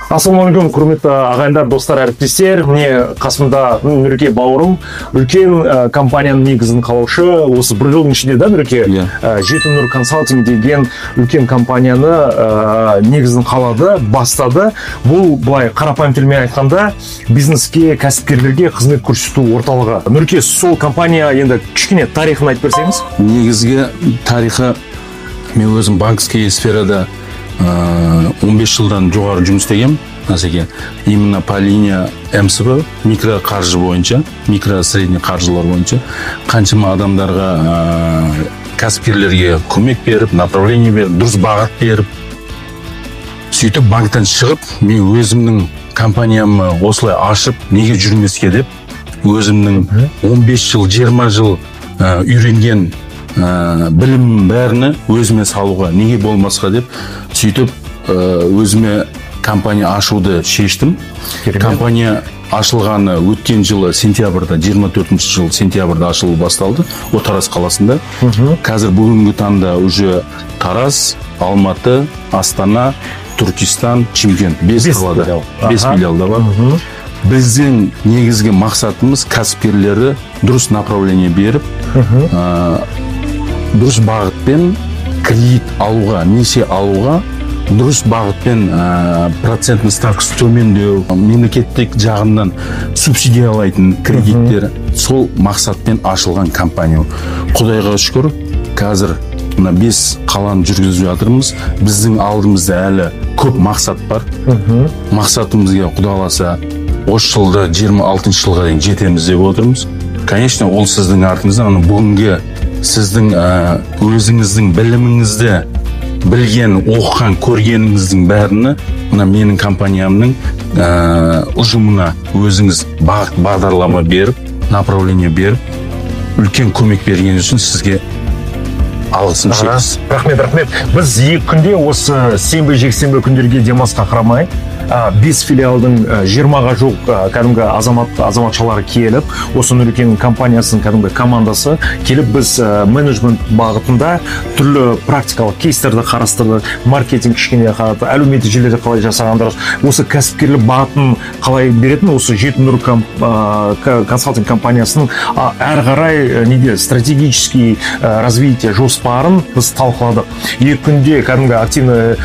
Ассалаумағалейкум, құрметті ағайындар, достар, әріптестер. Міне, қасымда Нұреке бауырым, үлкен компанияның негізін қалаушы. Осы бір жылдың ішінде, да, Нұреке? Иә. Жеті Нұр Консалтинг деген үлкен компанияны негізін қалады, бастады. Бұл былай қарапайым тілмен айтқанда, бизнеске, кәсіпкерлерге қызмет көрсету орталығы. Нұреке, сол компания енді кішкене тарихын айтып берсеңіз. Негізгі тарихы, мен өзім банковский сферада 15 жылдан жоғары жұмыс істегенмін, Насеке. Именно по линия МСБ, микроқаржы бойынша, микро средний қаржылар бойынша қаншама адамдарға, кәсіпкерлерге көмек беріп, направление беріп, дұрыс бағыт беріп, сөйтіп банктан шығып, мен өзімнің компаниямы осылай ашып, неге жүрмеске деп, өзімнің 15 жыл, 20 жыл үйренген білім бәріні өзіме салуға неге болмасқа деп, сөйтіп өзіме компания ашуды шештім. Компания ашылғаны өткен жылы сентябрьда, 24 жыл сентябрьда ашылу басталды, о Тараз қаласында. Қазір бүгінгі таңда уже Тараз, Алматы, Астана, Түркистан, Шымкент, 5 қалада, 5 филиалда бар. Біздің негізгі мақсатымыз кәсіпкерлерді дұрыс направление беріп, дұрыс бағытпен кредит алуға, несие алуға, дұрыс бағытпен процентный ставкасы төмендеу, мемлекеттік жағынан субсидиялайтын кредиттер, сол мақсатпен ашылған компания. Құдайға шүкір, қазір мына 5 қаланы жүргізіп жатырмыз. Біздің алдымызда әлі көп мақсат бар. Мақсатымызға Құда қаласа, осы жылда 26 жылға дейін жетеміз деп отырмыз. Конечно, ол сіздің артыңыздан, ана бүгінгі сіздің өзіңіздің біліміңізді білген, оқыған, көргеніңіздің бәріні мына менің компаниямның ұжымына өзіңіз бағыт бағдарлама беріп, направление беріп, үлкен көмек берген үшін сізге алғысым шексіз. Рахмет, рахмет. Біз 2 күнде осы сенбі, жексенбі күндерге демалысқа қарамай, 5 филиалдың 20-ға жуық кәдімгі азаматшалары келіп, осы Нұрекенің компаниясының кәдімгі командасы келіп, біз менеджмент бағытында түрлі практикалық кейстерді қарастырдық, маркетинг кішкене қарады, әлеуметтік желілерді қалай жасаған дұрыс, осы кәсіпкерлік бағытын қалай беретін, осы Жеті Нұр консалтинг компаниясының әрі қарай неде стратегический развитие жоспарын біз талқыладық. 2 күнде кәдімгі активный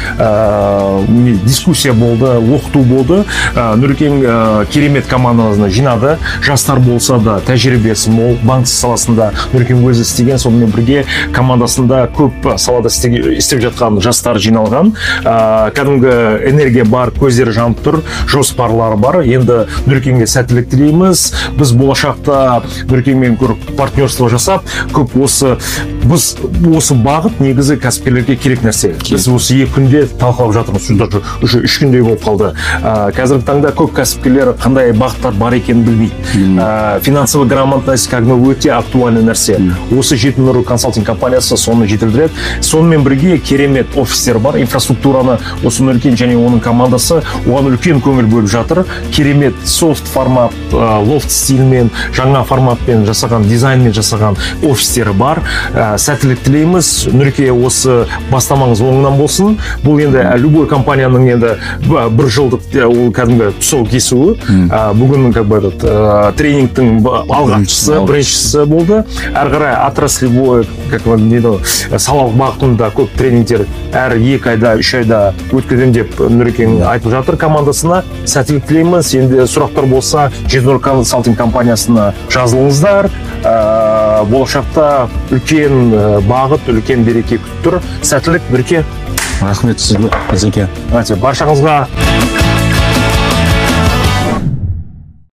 дискуссия болды, оқыту болды. Нұрекең керемет команданы жинады. Жастар болса да тәжірибесі мол, банк саласында Нұрекең өзі істеген, сонымен бірге командасында көп салада істеп жатқан жастар жиналған. Кәдімгі энергия бар, көздері жанып тұр, жоспарлары бар. Енді Нұрекеңге сәттілік тілейміз. Біз болашақта Нұрекеңмен көп партнерство жасап, көп осы біз осы бағыт негізі кәсіпкерлерге керек нәрсе. Біз осы 2 күнде талқылап жатырмыз, даже уже 3 күндей болып қалды. Қазіргі таңда көп кәсіпкерлер қандай бағыттар бар екенін білмейді. Финансовый грамотность кәдімгі өте актуальный нәрсе. Осы Жеті Нұр консалтинг компаниясы соны жетілдіреді. Сонымен бірге керемет офистер бар, инфраструктураны осы Нұрекең және оның командасы оған үлкен көңіл бөліп жатыр. Керемет софт формат, лофт стильмен, жаңа форматпен жасаған, дизайнмен жасаған офистері бар. Сәттілік тілейміз. Нұреке, осы бастамаңыз оңынан болсын. Бұл енді любой компанияның енді бір жылдық ол кәдімгі тұсау кесуі. Бүгін как бы этот тренингтің алғашқысы, біріншісі болды. Әрі қарай отраслевой, как бы, не знаю, салалық бағытында көп тренингтер әр 2 айда, 3 айда өткіземін деп Нұрекең айтып жатыр командасына. Сәттілік тілейміз. Енді сұрақтар болса, Жеті Нұр консалтинг компаниясына жазылыңыздар. Болашақта үлкен бағыт, үлкен береке күтіп тұр. Сәттілік, Нұреке. Рахмет сізге, Әзеке. Баршаңызға.